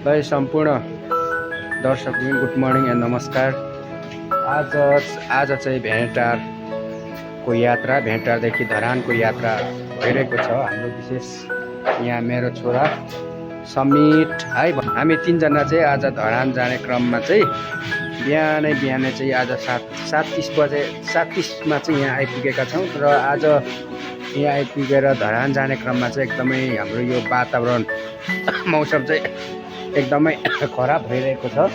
भाइ सम्पूर्ण दर्शकहरू गुड मर्निङ एन्ड नमस्कार। आज चाहिँ भेटटारको यात्रा, भेटटारदेखि धरानको यात्रा भइरहेको छ। हाम्रो विशेष यहाँ मेरो छोरा समिट है, हामी तीनजना चाहिँ आज धरान जाने क्रममा चाहिँ बिहानै चाहिँ आज 7:30मा चाहिँ यहाँ आइपुगेका छौँ। र आज यहाँ आइपुगेर धरान जाने क्रममा चाहिँ एकदमै हाम्रो यो वातावरण मौसम चाहिँ एकदमै खराब भइरहेको छ,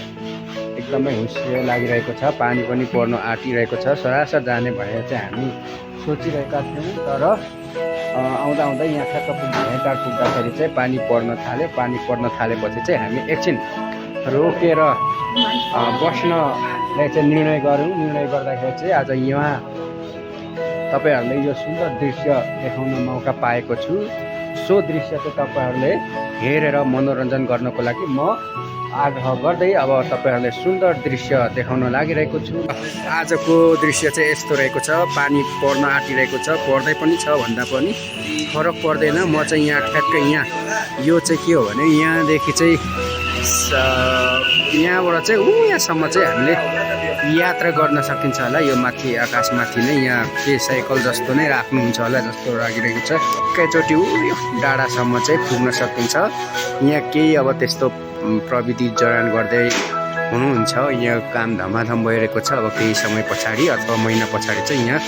एकदमै हुस्से लागिरहेको छ, पानी पनि पर्न आँटिरहेको छ। सरासर जाने भनेर चाहिँ हामी सोचिरहेका थियौँ, तर आउँदा यहाँ ठ्याक्क भेटटार पुग्दाखेरि चाहिँ पानी पर्न थाल्यो। पानी पर्न थालेपछि चाहिँ हामी एकछिन रोकेर बस्नलाई चाहिँ निर्णय गऱ्यौँ। निर्णय गर्दाखेरि चाहिँ आज यहाँ तपाईँहरूले यो सुन्दर दृश्य देखाउन मौका पाएको छु। सो दृश्य चाहिँ तपाईँहरूले हेरेर मनोरञ्जन गर्नको लागि म आग्रह गर्दै अब तपाईँहरूले सुन्दर दृश्य देखाउन लागिरहेको छु। आजको दृश्य चाहिँ यस्तो रहेको छ, पानी पर्न आँटिरहेको छ, पर्दै पनि छ भन्दा पनि फरक पर्दैन। म चाहिँ यहाँ ठ्याक्कै यहाँ यो चाहिँ के हो भने यहाँदेखि चाहिँ यहाँबाट चाहिँ यहाँसम्म चाहिँ हामीले यात्रा गर्न सकिन्छ होला। यो माथि आकाशमाथि नै यहाँ के साइकल जस्तो नै राख्नुहुन्छ होला जस्तो लागिरहेको छ। एकैचोटि डाँडासम्म चाहिँ पुग्न सकिन्छ। यहाँ केही अब त्यस्तो प्रविधि जडान गर्दै हुनुहुन्छ। यहाँ काम धमाधम भइरहेको छ। अब केही समय पछाडि अथवा महिना पछाडि चाहिँ यहाँ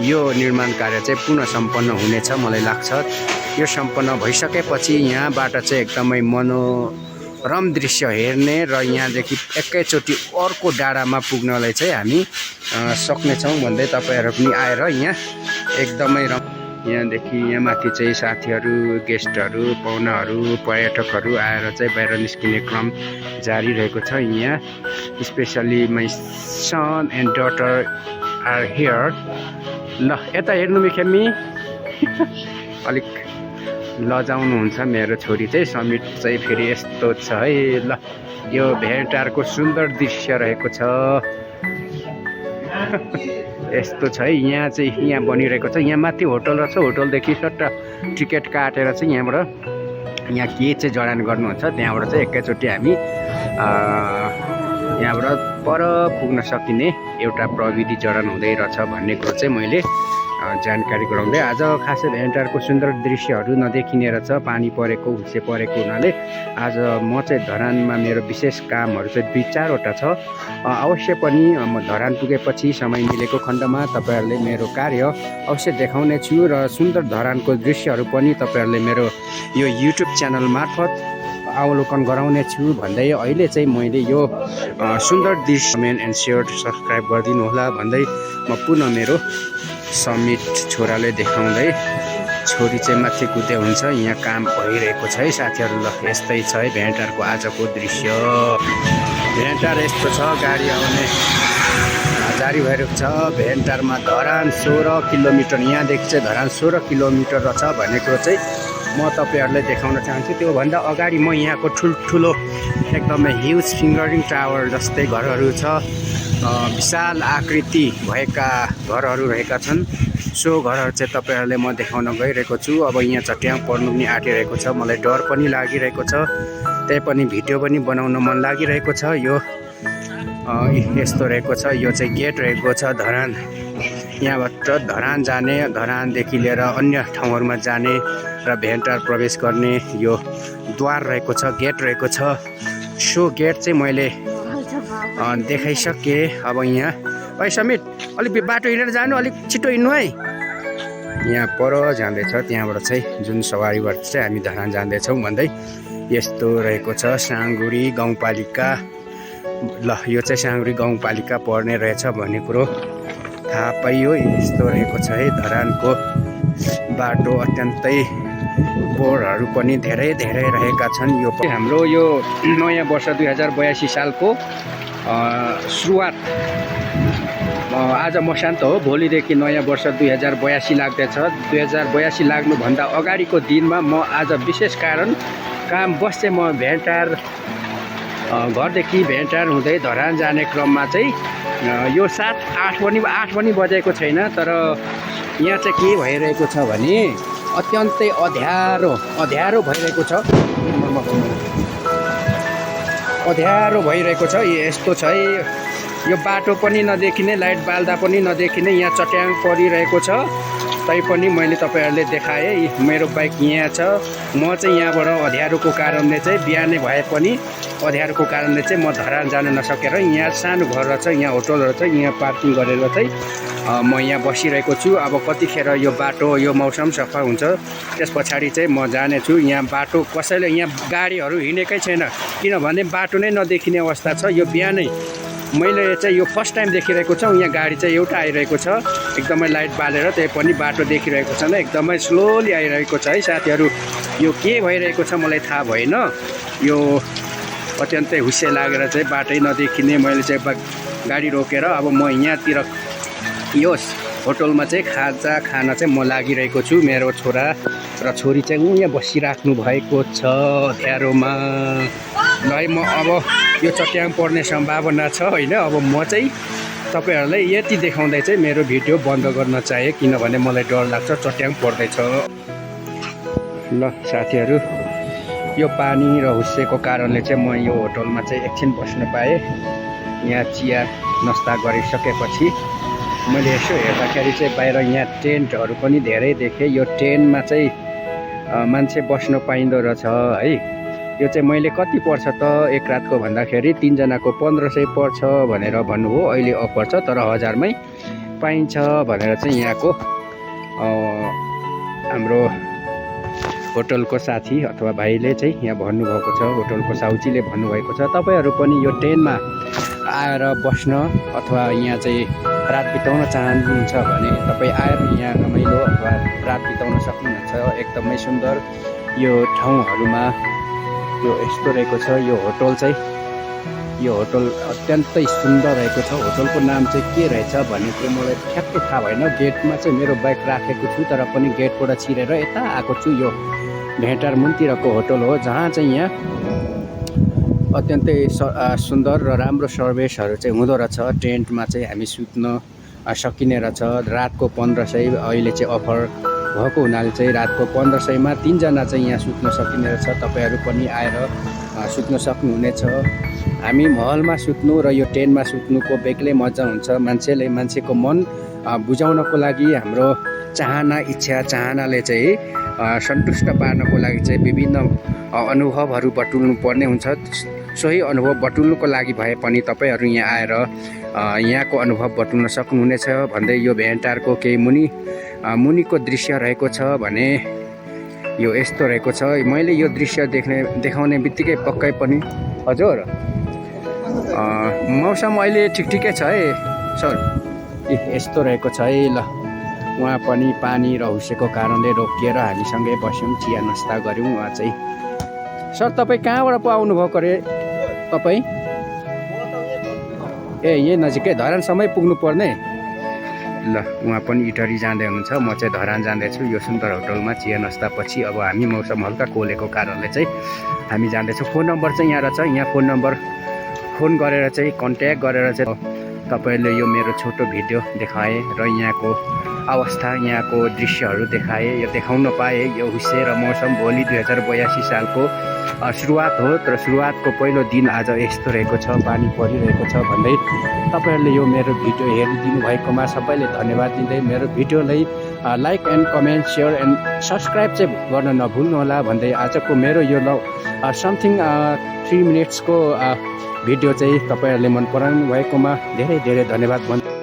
यो निर्माण कार्य चाहिँ पुनः सम्पन्न हुनेछ मलाई लाग्छ। यो सम्पन्न भइसकेपछि यहाँबाट चाहिँ एकदमै मनोरम दृश्य हेर्ने र यहाँदेखि एकैचोटि अर्को डाँडामा पुग्नलाई चाहिँ हामी सक्नेछौँ भन्दै तपाईँहरू पनि आएर यहाँ एकदमै यहाँदेखि यहाँ माथि चाहिँ साथीहरू, गेस्टहरू, पाहुनाहरू, पर्यटकहरू आएर चाहिँ बाहिर निस्किने क्रम जारी रहेको छ। यहाँ specially my son and daughter are here. ल यता हेर्नु मिखेमी अलिक लजाउनुहुन्छ मेरो छोरी चाहिँ समिट चाहिँ फेरि यस्तो छ है। ल यो भेटटारको सुन्दर दृश्य रहेको छ, यस्तो छ है। यहाँ चाहिँ यहाँ बनिरहेको छ। यहाँ माथि होटल रहेछ, होटलदेखि सट्ट टिकट काटेर चाहिँ यहाँबाट यहाँ के चाहिँ जडान गर्नुहुन्छ त्यहाँबाट चाहिँ एकैचोटि हामी यहाँबाट पर पुग्न सकिने एउटा प्रविधि जडान हुँदै रहेछ भन्ने कुरो चाहिँ मैले जानकारी गराउँदै आज खासै भेटटारको सुन्दर दृश्यहरू नदेखिने रहेछ। पानी परेको हुस्से परेको हुनाले आज म चाहिँ धरानमा मेरो विशेष कामहरू चाहिँ 2-4वटा छ। अवश्य पनि म धरान पुगेपछि समय मिलेको खण्डमा तपाईँहरूले मेरो कार्य अवश्य देखाउने छु र सुन्दर धरानको दृश्यहरू पनि तपाईँहरूले मेरो यो युट्युब च्यानल मार्फत अवलोकन गराउने छु भन्दै अहिले चाहिँ मैले यो सुन्दर दृश्य कमेन्ट एन्ड सेयर सब्सक्राइब गरिदिनु होला भन्दै म पुनः मेरो समिट छोराले देखाउँदै छोरी चाहिँ माथि कुदे हुन्छ। यहाँ काम भइरहेको छ है साथीहरू। ल यस्तै छ है भेटटारको आजको दृश्य। भेटटार यस्तो छ, गाडी आउने जारी भइरहेको छ। भेटटारमा धरान 16 किलोमिटर, यहाँदेखि चाहिँ धरान 16 किलोमिटर रहेछ भन्ने कुरो चाहिँ म तपाईँहरूलाई देखाउन चाहन्छु। त्योभन्दा अगाडि म यहाँको ठुल्ठुलो एकदमै ह्युज फिङ्गरिङ टावर जस्तै घरहरू छ, विशाल आकृति भएका घरहरू रहेका छन्। सो घरहरू चाहिँ तपाईँहरूले म देखाउन गइरहेको छु। अब यहाँ चट्याङ पर्नु पनि आँटिरहेको छ, मलाई डर पनि लागिरहेको छ, त्यही पनि भिडियो पनि बनाउन मन लागिरहेको छ। यो यस्तो रहेको छ, यो चाहिँ गेट रहेको छ धरान। यहाँबाट धरान जाने, धरानदेखि लिएर अन्य ठाउँहरूमा जाने र भेटटार प्रवेश गर्ने यो द्वार रहेको छ, गेट रहेको छ। सो गेट चाहिँ मैले देखाइसकेँ। अब यहाँ भाइ समित अलिक बाटो हिँडेर जानु, अलिक छिटो हिँड्नु है। यहाँ पर जाँदैछ, त्यहाँबाट चाहिँ जुन सवारीबाट चाहिँ हामी धरान जाँदैछौँ भन्दै यस्तो रहेको छ साङगुडी गाउँपालिका। ल यो चाहिँ साङगुडी गाउँपालिका पर्ने रहेछ भन्ने कुरो थाहा पाइयो। यस्तो रहेको छ है धरानको बाटो। अत्यन्तै बोर्डहरू पनि धेरै रहेका छन्। यो हाम्रो यो नयाँ वर्ष 2082 सालको सुरुवात आज मसान्त हो। भोलिदेखि नयाँ वर्ष 2082 लाग्दैछ। 2082 लाग्नुभन्दा अगाडिको दिनमा म आज विशेष काम बस चाहिँ म भेटटार घरदेखि भेटटार हुँदै धरान जाने क्रममा चाहिँ यो 7-8 पनि बजेको छैन। तर यहाँ चाहिँ के भइरहेको छ भने अत्यन्तै अँध्यारो भइरहेको छ। अँध्यारो भइरहेको छ। यस्तो छ है, यो बाटो पनि नदेखिने, लाइट बाल्दा पनि नदेखिने, यहाँ चट्याङ परिरहेको छ। तैपनि मैले तपाईँहरूले देखाएँ मेरो बाइक यहाँ छ। म चाहिँ यहाँबाट अँध्यारोको कारणले चाहिँ बिहानै भए पनि अँध्यारोको कारणले चाहिँ म धरान जान नसकेर यहाँ सानो घर रहेछ, यहाँ होटलहरू छ, यहाँ पार्किङ गरेर चाहिँ म यहाँ बसिरहेको छु। अब कतिखेर यो बाटो यो मौसम सफा हुन्छ त्यस पछाडि चाहिँ म जानेछु। यहाँ बाटो कसैले यहाँ गाडीहरू हिँडेकै छैन, किनभने बाटो नै नदेखिने अवस्था छ। यो बिहानै मैले चाहिँ यो फर्स्ट टाइम देखिरहेको छु। यहाँ गाडी चाहिँ एउटा आइरहेको छ एकदमै लाइट बालेर, त्यही पनि बाटो देखिरहेको छैन, एकदमै स्लोली आइरहेको छ है साथीहरू। यो के भइरहेको छ मलाई थाहा भएन, यो अत्यन्तै हुस्से लागेर चाहिँ बाटै नदेखिने। मैले चाहिँ गाडी रोकेर अब म यहाँतिर यो होटलमा चाहिँ खाजा खान चाहिँ म लागिरहेको छु। मेरो छोरा र छोरी चाहिँ यहाँ बसिराख्नु भएको छ अँध्यारोमा। ल है, म अब यो चट्याङ पर्ने सम्भावना छ होइन। अब म चाहिँ तपाईँहरूलाई यति देखाउँदै चाहिँ मेरो भिडियो बन्द गर्न चाहेँ, किनभने मलाई डर लाग्छ चट्याङ पर्दैछ। ल साथीहरू, यो पानी र हुस्सेको कारणले चाहिँ म यो होटलमा चाहिँ एकछिन बस्न पाएँ। यहाँ चिया नास्ता गरिसकेपछि मैले यसो हेर्दाखेरि चाहिँ बाहिर यहाँ टेन्टहरू पनि धेरै देखेँ। यो टेन्टमा चाहिँ मान्छे बस्न पाइँदो रहेछ है। यो चाहिँ मैले कति पर्छ त एक रातको भन्दाखेरि 3 जनाको 1500 पर्छ भनेर भन्नुभयो। अहिले अफर छ तर 1000मै पाइन्छ भनेर चाहिँ यहाँको हाम्रो होटलको साथी अथवा भाइले चाहिँ यहाँ भन्नुभएको छ, होटलको साउजीले भन्नुभएको छ। तपाईँहरू पनि यो टेन्टमा आएर बस्न अथवा यहाँ चाहिँ रात बिताउन चाहनुहुन्छ भने तपाईँ आएर यहाँ रमाइलो अथवा रात बिताउन सक्नुहुन्छ। एकदमै सुन्दर यो ठाउँहरूमा यो यस्तो रहेको छ। यो होटल चाहिँ यो होटल अत्यन्तै सुन्दर रहेको छ। होटलको नाम चाहिँ के रहेछ भन्ने चाहिँ मलाई ठ्याक्कै थाहा भएन। गेटमा चाहिँ मेरो बाइक राखेको छु तर पनि गेटबाट छिरेर यता आएको छु। यो भेटार मुनतिरको होटल हो, जहाँ चाहिँ यहाँ अत्यन्तै सुन्दर र राम्रो सर्भिसहरू चाहिँ हुँदो रहेछ। टेन्टमा चाहिँ हामी सुत्न सकिने रहेछ। रातको 1500, अहिले चाहिँ अफर भएको हुनाले चाहिँ रातको 1500मा 3 जना चाहिँ यहाँ सुत्न सकिने रहेछ। तपाईँहरू पनि आएर सुत्न सक्नुहुनेछ। हामी महलमा सुत्नु र यो टेन्टमा सुत्नुको बेग्लै मजा हुन्छ। मान्छेको मन बुझाउनको लागि, हाम्रो चाहना इच्छा चाहनाले चाहिँ सन्तुष्ट पार्नको लागि चाहिँ विभिन्न अनुभवहरू बटुल्नु पर्ने हुन्छ। सोही अनुभव बटुल्नुको लागि भए पनि तपाईँहरू यहाँ आएर यहाँको अनुभव बटुल्न सक्नुहुनेछ भन्दै यो भेन्टारको केही मुनिको दृश्य रहेको छ भने यो यस्तो रहेको छ। मैले यो दृश्य देखाउने बित्तिकै पक्कै पनि हजुर मौसम अहिले ठिकै छ है सर। यस्तो रहेको छ है। ल उहाँ पनि पानी र हुस्सेको कारणले रोकिएर हामीसँगै बस्यौँ, चिया नास्ता गऱ्यौँ। उहाँ चाहिँ सर तपाईँ कहाँबाट पो आउनुभएको अरे तपाईँ? ए यही नजिकै धरानसम्मै पुग्नु पर्ने। ल उहाँ पनि इटरी जाँदै हुनुहुन्छ, म चाहिँ धरान जाँदैछु। यो सुन्दर होटलमा चिया नास्ता पछि अब हामी मौसम हल्का कोलेको कारणले चाहिँ हामी जाँदैछौँ। फोन नम्बर चाहिँ यहाँ रहेछ, यहाँ फोन नम्बर फोन गरेर चाहिँ कन्ट्याक्ट गरेर चाहिँ तपाईँले यो मेरो छोटो भिडियो देखाएँ र यहाँको अवस्था यहाँको दृश्यहरू देखाएँ, यो देखाउन पाएँ। यो हुस्से र मौसम भोलि 2082 सालको सुरुवात हो, तर सुरुवातको पहिलो दिन आज यस्तो रहेको छ, पानी परिरहेको छ भन्दै तपाईँहरूले यो मेरो भिडियो हेरिदिनु भएकोमा सबैले धन्यवाद दिँदै मेरो भिडियोलाई like and comment share and subscribe चाहिँ गर्न नभुल्नुहोला भन्दै आजको मेरो यो समथिङ 3 मिनट्सको भिडियो चाहिँ तपाईँहरूले मन पराउनु भएकोमा धेरै धेरै धन्यवाद भन्छु।